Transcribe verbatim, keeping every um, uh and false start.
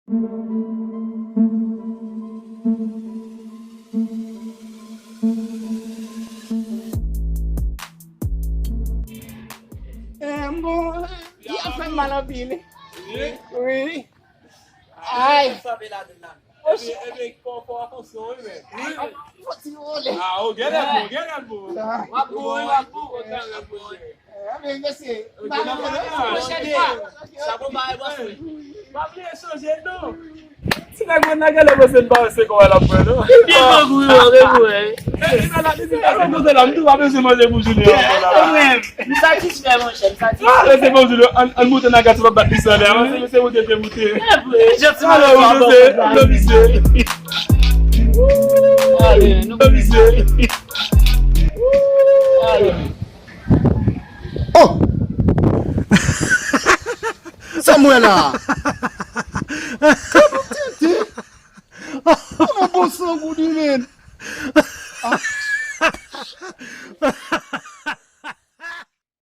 Eh, bon, li ap fè m mal anpil. Wi. Ay. Sa vle la vin la. Ebyen, ebyen, fò, fò atansyon, wi, men. Ay, fò ti wole. Ah, oh, gen lè bon, gen lè bon. W ap bon, wi, w ap bon. Kontan, w ap bon. Eh, men, mesye, m pa nan pwoblèm. Monchè, sa bon, bagay bòs, wi. Pa bliye chanje, non. Ti nèg mwen nan gen lè panse m pa wè se kòman l ap pran, non. Li bon gou, wi, wi, wi. E, e, nan la, li di, "Asa koze la, m tou pa bezwen manje pou jounen an ankò la." M satisfè, monchè, m satisfè. Ah, lè se bon, Julio, ann, ann moute nan gaz, se pa bat li san lè, avan se, se moute, se moute. Alò, Jose, lò misye. Lò misye. Oh! Sa m wè la? Tete! Ou nan bon san goudi, men.